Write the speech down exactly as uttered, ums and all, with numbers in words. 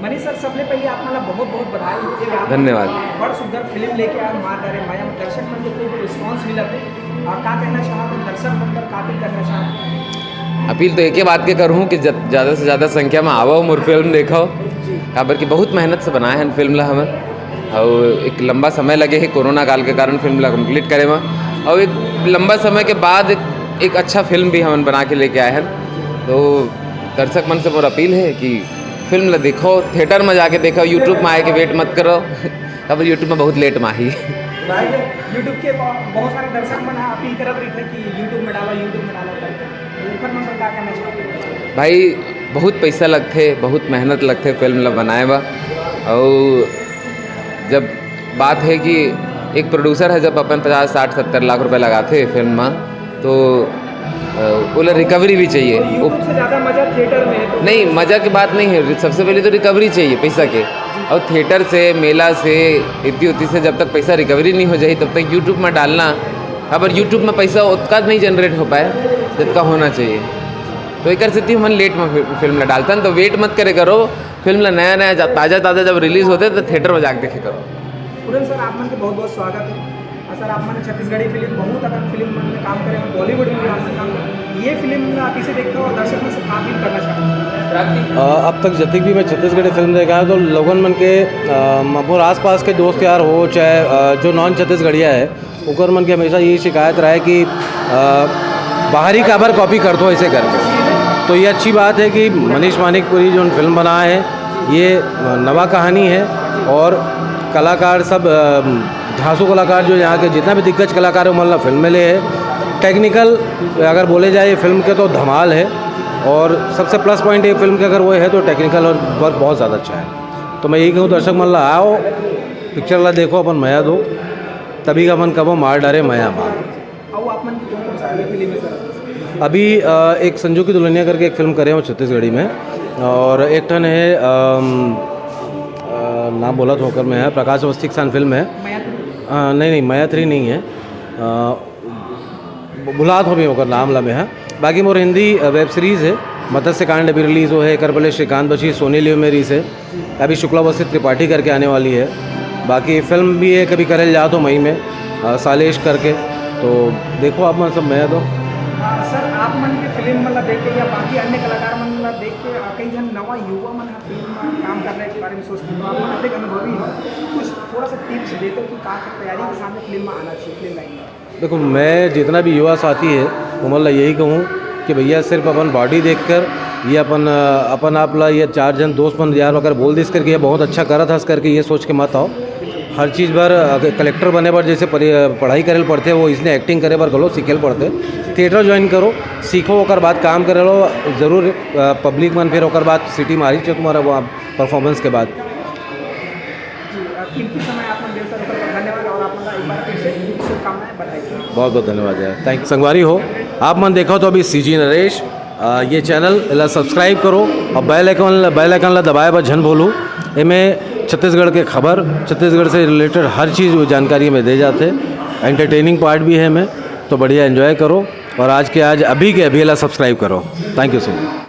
अरे सर, सबले पहले आप मन ला बहुत बहुत बधाई कि आप धन्यवाद। बड़ सुंदर फिल्म लेके आए मार डारे मया। दर्शक मन के खूब रिस्पांस मिलत हे, और का कहना चाहत हे दर्शक मन ला, का अपील करना चाहत हे? अपील तो एके बात के करहूँ कि ज-, ज़्यादा से ज़्यादा संख्या में आवव, मोर फिल्म देखव, काबर कि बहुत मेहनत से बनाए हन फिल्म ला हमन, और एक लंबा समय लगे हे कोरोना काल के कारण फिल्म ला कंप्लीट करे में, और एक लंबा समय के बाद एक, एक अच्छा फिल्म भी हमन बना के लेके आए हन। तो दर्शक मन से मोर अपील हे कि फिल्म ला देखव, थिएटर में जाके देखव, YouTube में आए के वेट मत करव, अब YouTube में बहुत लेट में आही। भाई, YouTube के ब-, बहुत सारे दर्शक मन ह अपील करत रहिथे कि YouTube में डालो, YouTube में डालो करके। तो ओकर मन पर का कहना चाहोगे? भाई, बहुत पैसा लगथे, बहुत मेहनत लगथे फिल्म ला बनाए बर, और जब बात हे कि एक प्रोड्यूसर हे, जब अपन पचास, साठ, सत्तर लाख रुपए लगाथे फिल्म में, तो अ, ओला रिकवरी भी चाहिए। तो YouTube से ज़्यादा मज़ा थिएटर में है, तो नहीं, मज़ा की बात नहीं है, सबसे पहले तो रिकवरी चाहिए पैसा के, और थिएटर से, मेला से, इतनी उतनी से जब तक पैसा रिकवरी नहीं हो जाए, तब तक YouTube में डालना, अब YouTube में पैसा उतना नहीं जनरेट हो पाए जितना होना चाहिए। तो एक सेती हमन लेट में फि-, फिल्म ला डालतन, तो वेट मत करे करो, फिल्म ला नया नया जा-, ताज़ा ताज़ा जब रिलीज होथे तो थिएटर में जाके देखे करो। पूरन सर, आप मन के बहुत बहुत स्वागत है। और सर, आप मन छत्तीसगढ़ी फिल्म, बहुत अकन फिल्म मन में काम करे हो, बॉलीवुड में भी आपने काम करे। ये फिल्म ला कैसे देखते हो और दर्शक मन से का अपील करना चाहते हो? अ, अब तक जतिक भी मैं छत्तीसगढ़ी फिल्म देखा है, तो लोगन मन के, अ, म-, मोर आसपास के दोस्त यार हो, चाहे, अ, जो नॉन छत्तीसगढ़िया है, ओकर मन के हमेशा यही शिकायत रहा है कि, अ, बाहरी काबर कॉपी करत हो ऐसे करके। तो ये अच्छी बात है कि मनीष मानिकपुरी जो फिल्म बनाए हैं, ये, अ, नवा कहानी है, और कलाकार सब, अ, धांसू कलाकार जो यहाँ के जितना भी दिग्गज कलाकार है, उमन ला फिल्म में ले है। टेक्निकल अगर बोले जाए ये फिल्म के, तो धमाल है, और सबसे प्लस पॉइंट ये फिल्म के अगर वो है, तो टेक्निकल और वर्क बहुत ज़्यादा अच्छा है। तो मैं यही कहूँ, दर्शक मन ला आओ, पिक्चर ला देखो, अपन मया दो, तभी का अपन कबो मार डारे मया मार। अउ आप मन की कौन कौन सा अगली फिल्म है सर? अभी, अ, एक संजू की दुल्हनिया करके एक फिल्म करे हो छत्तीसगढ़ी में, और एक ठन है, अम, अ, नाम बोला तो ओकर में है, प्रकाश अवस्थी के साथ फिल्म है। मया थ्री? अ, नहीं, नहीं, मया थ्री नहीं है। अ, भुलात हो भी ओकर नाम ला में है। बाकी मोर हिंदी, अ, वेब सीरीज है, मत्स्य कांड अभी रिलीज हो है, एकर पहले श्रीकांत बशी सोनी लियो में रिलीज है। अभी शुक्लावती त्रिपाठी करके आने वाली है। बाकी फिल्म भी है, कभी करल जात हो मई में, अ, सालेश करके। तो देखो आप मन सब मया दो। सर, आप मन के फिल्म मन ला देख के या बाकी अन्य कलाकार मन ला देख के, अ, कई झन नवा युवा मन ह फिल्म में काम करने के बारे में सोचते हैं, तो आप मन अधिक अनुभवी हो, कुछ थोड़ा सा टिप्स देते हो कि का तैयारी के सामने फिल्म में आना चाहिए, फिल्म लाइन में? देखो, मैं जितना भी युवा साथी है, ओमन ला यही कहूँ कि भैया, सिर्फ अपन बॉडी देखकर ये अपन, अ, अपन आप ला ये चार जन दोस्त मन यार अगर बोल दिस करके ये बहुत अच्छा करत हस करके ये सोच के मत आओ। हर चीज़ बर, अ, कलेक्टर बने बर जैसे परि-, अ, पढ़ाई करे ल पड़थे, वो इसने एक्टिंग करे बर घलो सीखे ल पड़थे। थिएटर ज्वाइन करो, सीखो, ओकर बाद काम करे लो, जरूर, अ, पब्लिक मन फिर ओकर बाद सीटी मारी चाहिए तुम्हारा वो परफॉर्मेंस के बाद। जी, अ, कीमती समय आप मन देव सर, ओकर बर धन्यवाद और आप मन ला एक बार फिर से शुभकामनाएं, बधाई। बहुत बहुत धन्यवाद यार, थैंक संगवारी हो। आप मन देखो तो अभी सीजी नरेश, अ, ये चैनल ला सब्सक्राइब करो और बेल आइकन, बेल आइकन ला दबाए बर झन भूलू। एमे छत्तीसगढ़ के खबर, छत्तीसगढ़ से रिलेटेड हर चीज़ वो जानकारी में दे जाते, एंटरटेनिंग पार्ट भी है एमे, तो बढ़िया एंजॉय करो। और आज के आज अभी के अभी ला सब्सक्राइब करो। Thank you so much.